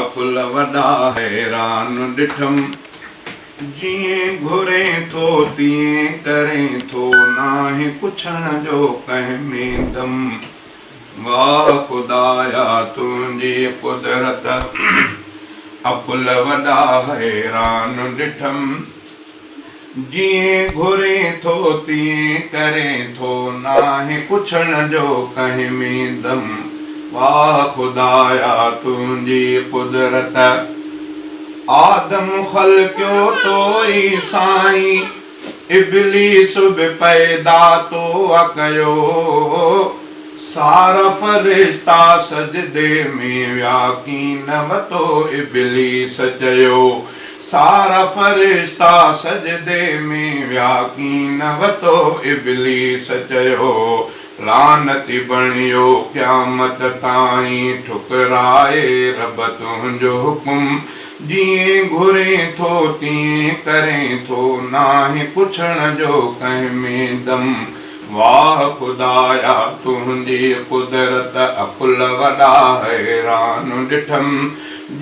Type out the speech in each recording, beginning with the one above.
عقل وڏا حيران ڏٺم. جيئن گهرين ٿو تيئن ڪرين ٿو، ناهي پڇڻ جو ڪنهن ۾ دم. واهه خدايا تنهنجي قدرت، عقل وڏا حيران ڏٺم. جيئن گهرين ٿو تيئن ڪرين ٿو، ناهي پڇڻ جو ڪنهن ۾ دم. واهه خدايا تنهنجي قدرت، آدم خلقيو تو ئي سائين، ابليس به پيدا تو آ ڪيو. سارا فرشتا سجدي ۾ ويا، ڪين وتو ابليس چيو. سارا فرشتا سجدي ۾ ويا ڪين وتو ابليس چيو لعنتي بڻيو قيامت تائين ٺڪرائي رب تنهنجو حڪم جيئن گهرين ٿو تيئن ڪرين ٿو ناهي پڇڻ جو ڪنهن ۾ دم واهه خدايا تنهنجي قدرت عقل وڏا حيران ڏٺم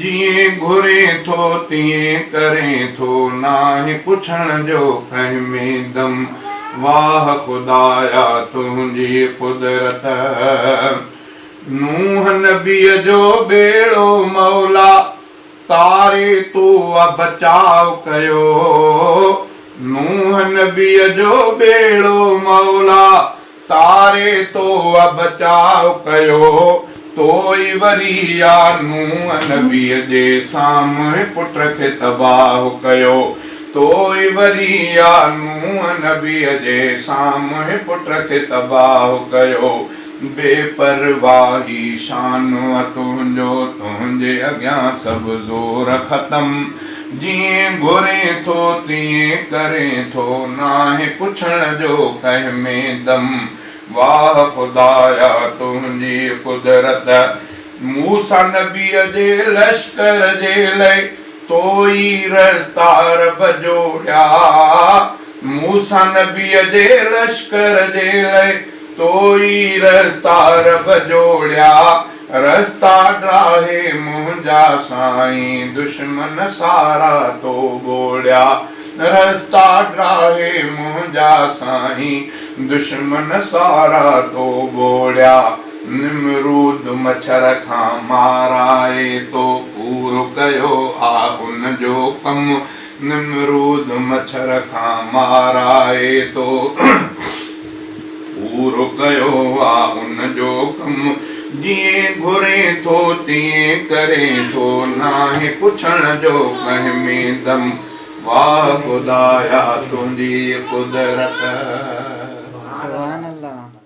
جيئن گهرين ٿو تيئن ڪرين ٿو ناهي پڇڻ جو ڪنهن ۾ دم واهه خدايا تنهنجي قدرت نوح نبيء جو ٻيڙو مولا تاري تو آ بچاء ڪيو نوح نبيء جو ٻيڙو مولا تاري تو آ بچاء ڪيو تو ئي وري آ نوح نبيء جي سامهين پٽ کي تباهه ڪيو تو ئي وري آ نوح نبيء جي سامهين پٽ کي تباهه ڪيو بي پرواهي شان آ تنهنجو، تنهنجي اڳيان سڀ زور ختم. جيئن گهرين ٿو تيئن ڪرين ٿو، ناهي پڇڻ جو ڪنهن ۾ دم. واهه خدايا تنهنجي قدرت، موسيٰ نبيء جي لشڪر جي لئه تو ئي رستا رب جوڙيا. موسيٰ نبيء جي لشڪر جي لئه تو ئي رستا رب جوڙيا، رستا ڊاهي منهنجا سائين، دشمن سارا تو ٻوڙيا، رستا ڊاهي منهنجا سائين، دشمن سارا تو ٻوڙيا، نمرود مڇر کان مارائي تو پورو ڪيو آ ان جو ڪم، نمرود مڇر کان مارائي تو پورو ڪيو آ ان جو ڪم. جيئن گهرين ٿو تيئن ڪرين ٿو ناهي پڇڻ جو ڪنهن ۾ دم. واهه خدايا تنهنجي قدرت. سبحان الله.